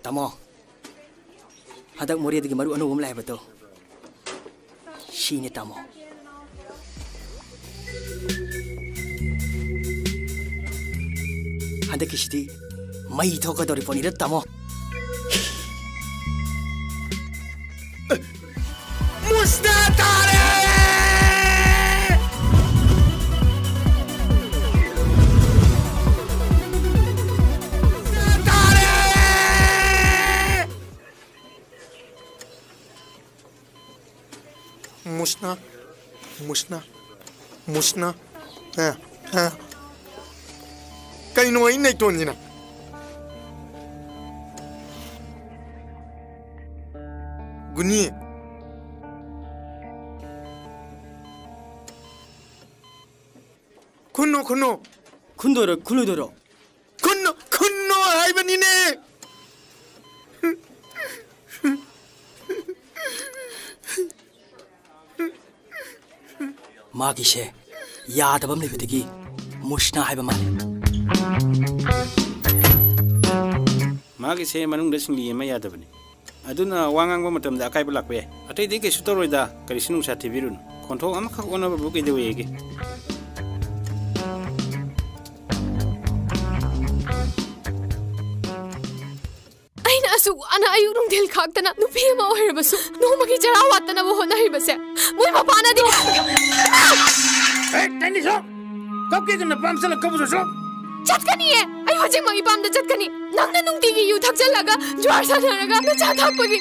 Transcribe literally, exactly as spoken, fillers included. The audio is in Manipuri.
ꯇꯥꯃꯣ, ꯍꯟꯗꯛ ꯃꯣꯔꯦꯗꯒꯤ ꯃꯔꯨꯞ ꯑꯅꯧꯕ ꯑꯃ ꯂꯥꯛꯑꯦ ꯍꯥꯏꯕꯗꯣ, ꯁꯤꯅꯦ ꯇꯥꯃꯣ꯫ ꯍꯟꯗꯛꯀꯤꯁꯤꯗꯤ ꯃꯩ ꯊꯣꯛꯀꯗꯧꯔꯤ ꯄꯣꯠꯅꯤꯗ ꯇꯥꯃꯣ꯫ ꯃꯨꯁꯅꯥ ꯇꯥꯔꯦ! ꯃꯨꯁꯅꯥ ꯇꯥꯔꯦ! ꯃꯨꯁꯅꯥ, ꯃꯨꯁꯅꯥ, ꯃꯨꯁꯅꯥ꯫ ꯑ, ꯑ꯫ ꯀꯩꯅꯣ ꯑꯩ ꯅꯩꯇꯣꯟꯁꯤꯅ? ꯒꯨꯅꯤ꯫ ꯈꯨꯟꯅꯣ, ꯈꯨꯟꯅꯣ꯫ ꯈꯨꯟꯗꯣꯏꯔꯣ, ꯈꯨꯜꯂꯣꯏꯗꯣꯏꯔꯣ? ꯈꯨꯟꯅꯣ, ꯈꯨꯟꯅꯣ ꯍꯥꯏꯕꯅꯤꯅꯦ꯫ ꯃꯥꯒꯤꯁꯦ ꯌꯥꯗꯕ ꯑꯃ ꯂꯩꯕꯗꯒꯤ ꯃꯨꯁꯅꯥ ꯍꯥꯏꯕ ꯃꯥꯜꯂꯦ꯫ ꯃꯥꯒꯤꯁꯦ ꯃꯅꯨꯡꯗ ꯁꯤꯡꯂꯤ ꯑꯃ ꯌꯥꯗꯕꯅꯤ꯫ ꯑꯗꯨꯅ ꯋꯥ ꯉꯥꯡꯕ ꯃꯇꯝꯗ ꯑꯀꯥꯏꯕ ꯂꯥꯛꯄ ꯌꯥꯏ꯫ ꯑꯇꯩꯗꯤ ꯀꯩꯁꯨ ꯇꯧꯔꯣꯏꯗ, ꯀꯔꯤꯁꯨ ꯅꯨꯡꯁꯥ ꯊꯤꯕꯤꯔꯨꯅꯨ꯫ ꯈꯣꯟꯊꯣꯛ ꯑꯃꯈꯛ ꯑꯣꯟꯅꯕꯕꯨ ꯀꯩꯗꯧꯋꯦꯒꯦ? ꯑꯩꯅ ꯑꯁꯨꯛ ꯋꯥꯅ ꯑꯌꯨꯛ ꯅꯨꯡꯊꯤꯜ ꯈꯥꯛꯇꯅ ꯅꯨꯄꯤ ꯑꯃ ꯑꯣꯏꯔꯕꯁꯨ ꯅꯣꯡꯃꯒꯤ ꯆꯔꯥ ꯋꯥꯠꯇꯅꯕ ꯍꯣꯠꯅꯔꯤꯕꯁꯦ ꯃꯣꯏ ꯃꯄꯥꯅꯗꯤ꯫ ꯑꯦ, ꯇꯥꯅꯤꯁꯣ! ꯀꯞꯀꯦꯒ ꯅꯄꯥꯝ ꯆꯠꯂ ꯀꯞꯄꯨꯆꯣ, ꯆꯠꯂꯣ! ꯆꯠꯀꯅꯤꯌꯦ! ꯑꯩ ꯍꯧꯖꯤꯛꯃꯛ ꯏꯄꯥꯝꯗ ꯆꯠꯀꯅꯤ꯫ ꯅꯪꯅ ꯅꯨꯡꯇꯤꯒꯤ ꯌꯨ ꯊꯛꯆꯜꯂꯒ, ꯖꯨꯋꯥꯔ ꯁꯥꯟꯅꯔꯒ, ꯅꯆꯥ ꯊꯥꯛꯄꯒꯤ